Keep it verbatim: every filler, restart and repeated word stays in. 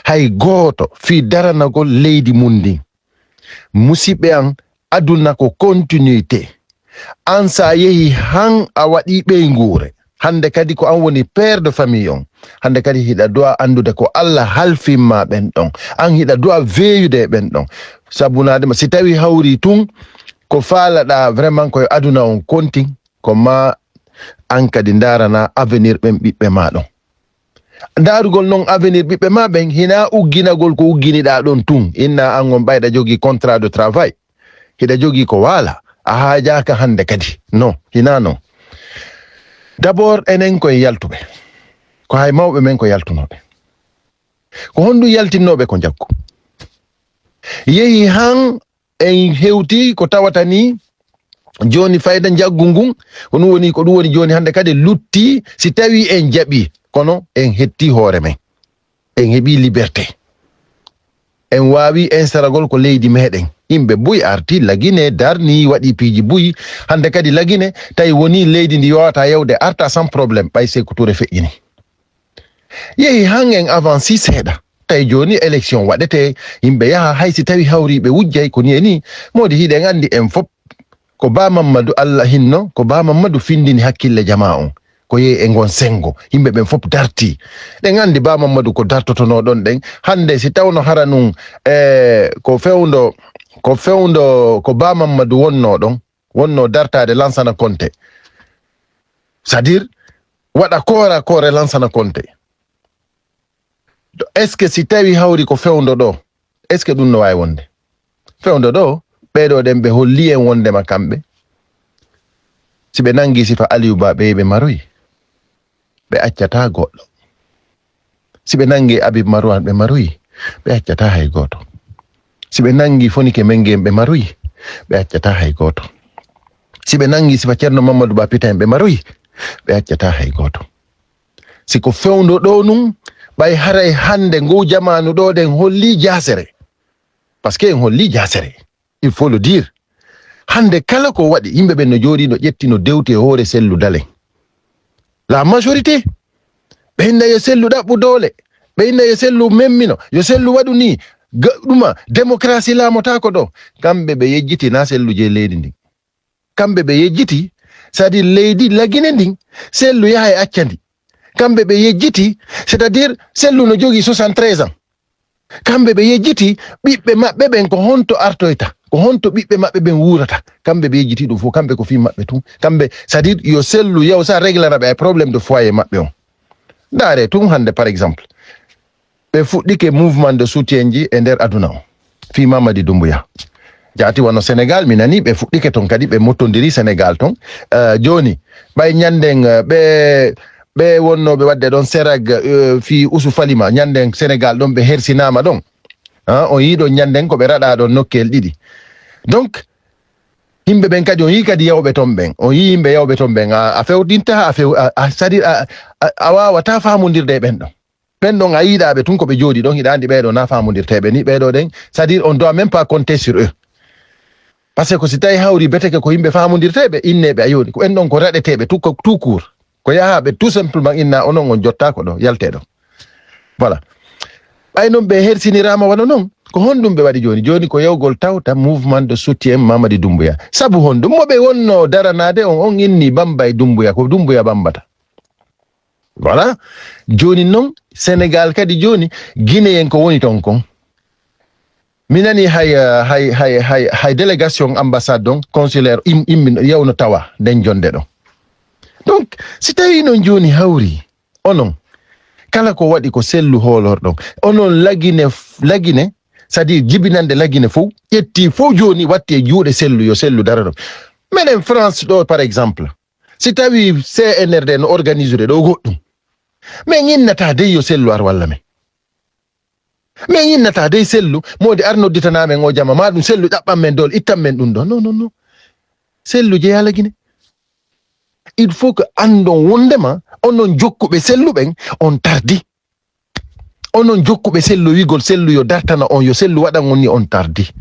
hay gooto fii daranagol leydi mum ndin. Musidɓe an, aduna ko continuité. An, sa yehi han a waɗi ɓeynguure, hannde kadi ko an woni père de famille on. Hannde kadi hiɗa duwa anndude ko Allah halfin ma ɓen ɗon. An hiɗa duwa veeyude e ɓen ɗon. Sabu naade ma, si tawi hawri tun, ko faalaɗa vraiment koye aduna on kontin, ko ma an kadi ndaarana avenir ɓen ɓiɓɓe ma ɗon. Ndaarugol non avenir ɓiɓɓe ma ɓen, hina ugginagol ko ugginiɗa ɗon tun. Inna an on ɓayɗa jogii contrat de travail. Hiɗa jogii ko waala. A haajaaka hannde kadi. Non, hina non. D'abord, enen koye yaltuɓe. Ko hay mawɓe men ko yaltunooɓe. Ko honɗum yaltinnooɓe ko njaggu? Yehi han en hewti ko tawata ni jooni fayda njaggu ngun, ko ɗum woni, ko ɗum woni jooni hannde kadi lutti, si tawi en jaɓi, kono en hetti hoore men. En heɓi liberté. En waawi insaragol ko leydi meɗen. Yimɓe buy arti, lagine, darni, waɗi piiji buy. Hannde kadi lagine, tawi woni leydi ndi yowata yewde arta sans problème, ɓay Sékou Touré feƴƴini. Yehi han en avanci seeɗa. Tawi jooni élection waɗete, yimɓe yaha, hay si tawi hawriiɓe wujjay ko ni e ni. Moodi hiɗen anndi en fop ko Ba Mammadu Allah hinno, ko Ba Mammadu findini hakkille jamaa on. Ko yehi e ngon sengo, yimɓe ɓen fop darti. Ɗen anndi Ba Mammadu ko dartotonoo ɗon ɗen. Hannde si tawno hara nun, eh, ko fewndo, ko fewndo, ko Ba Mammadu wonnoo ɗon, wonnoo dartaade Lansana Konte. C'est-à-dire, waɗa koora koore Lansana Konte. Est-ce que si tawi hawri ko fewndo ɗo, est-ce que ɗum no waawi wonde? Fewndo ɗo, ɓee ɗo ɗen ɓe holli en wondema kamɓe, si ɓe nangi sifa Aliou Ba ɓe, ɓe maroyi, ɓe accataa goɗɗo. Si ɓe nangi Habib Marwan ɓe maroyi, ɓe accataa hay gooto. Si ɓe nangi Fonike Mengen ɓe maroyi, ɓe accataa hay gooto. Si ɓe nangi sifa Ceerno Mamadou Ba Pita en ɓe maroyi, ɓe accataa hay gooto. Si ko fewndo ɗo nun, ɓay haray hannde ngu jamaanu ɗo ɗen holli jaasere. Parce que en holli jaasere. Il faut le dire. Hannde kala ko waɗi, yimɓe ɓen no jooɗi, no ƴetti, no dewti e hoore Sellu Dalen. La majorité, ɓe inna yo Sellu ɗaɓɓu doole, ɓe inna yo Sellu memmino, yo Sellu waɗu ni, ga-, ɗuma, démocratie laamotaako ɗo. Kamɓe ɓe yejjiti na Sellu je leydi ndin. Kamɓe ɓe yejjiti, c'est-à-dire leydi Lagine ndin, Sellu yaha e acca ndi. Kamɓe ɓe yejjiti, c'est-à-dire Sellu no jogii soixante-treize ans. Kamɓe ɓe yejjiti, ɓiɓɓe maɓɓe ɓen ko honto artoyta, ko honto ɓiɓɓe maɓɓe ɓen wuurata. Kamɓe ɓe yejjiti ɗum fof, kamɓe ko fii maɓɓe tun. Kamɓe, c'est-à-dire yo Sellu yaw sa réglana ɓe ay problème de foyer maɓɓe on. Ndaare tun hannde, par exemple, ɓe fuɗɗike mouvement de soutien ji e nder aduna o. Fii Mamadi Doumbouya. Jaati wano Sénégal, mi nani ɓe fuɗɗike ton kadi, ɓe mottondiri Sénégal ton. Eh, jooni, ɓay ñanden, eh, ɓe, ɓe wonnooɓe waɗde ɗon serag, eh, fii Usu Falima, ñanden Sénégal ɗon ɓe hersinaama ɗon. Ah, on yii ɗon ñanden ko ɓe raɗaa ɗon nokkel ɗiɗi. Donc, yimɓe ɓen kadi, on yii kadi yawɓe ton ɓen. On yii yimɓe yawɓe ton ɓen. A, a fewtinta, a few-, a, a, c'est-à-dire, a, a, a waawataa faamondirde e ɓen ɗon. Ɓen ɗon a yiiɗaa ɓe tun ko ɓe jooɗi ɗon, hiɗa anndi ɓee ɗoo na faamondirteeɓe ni, ɓee ɗoo ɗen, c'est-à-dire on doit même pas compter sur eux. Parce que ko si tawi hawri beteke ko yimɓe faamondirteeɓe, inneeɓe a yooni, ko ɓen ɗon ko raɗeteeɓe tout, tout court. Ko yahaaɓe tout simplement inna onon on jottaako ɗo, yaltee ɗo. Voilà. Ɓay non ɓe hersiniraama wano non, ko honɗum ɓe waɗi jooni? Jooni ko yawgol tawta mouvement de soutien Mamadi Doumbouya. Sabu honɗum? Mo ɓe wonno daranaade on, on inni Bamba e Doumbouya, ko Doumbouya bambata. Voilà. Jooni non, Sénégal kadi jooni, Guinéen ko woni ton kon. Mi nani hay, eh, hay, hay, hay, hay délégation ambassade on, consulaire im-, immi, yawno tawa nden jonde ɗon. Donc, si tawi non jooni hawri, onon, kala ko waɗi ko Sellu hoolorɗon, onon Lagine f-, Lagine, c'est-à-dire jibinande Lagine fof, ƴetti fof jooni watti e juuɗe Sellu, yo Sellu daro ɗon. Menen France ɗo, par exemple, si tawi C N R D no organisude ɗo goɗɗum, min innata dey yo Sellu ar walla men. Min innata dey Sellu, moodi ar nodditana men o jama, ma ɗum Sellu ɗaɓɓan men doole, ittan men ɗum ɗo. Non, non, non. Sellu jeyaa Lagine. Il faut que anndon wondema onon jokkuɓe Sellu ɓen, on tardi. Onon jokkuɓe Sellu, wi'gol Sellu yo dartana on, yo Sellu waɗan on ni, on tardi.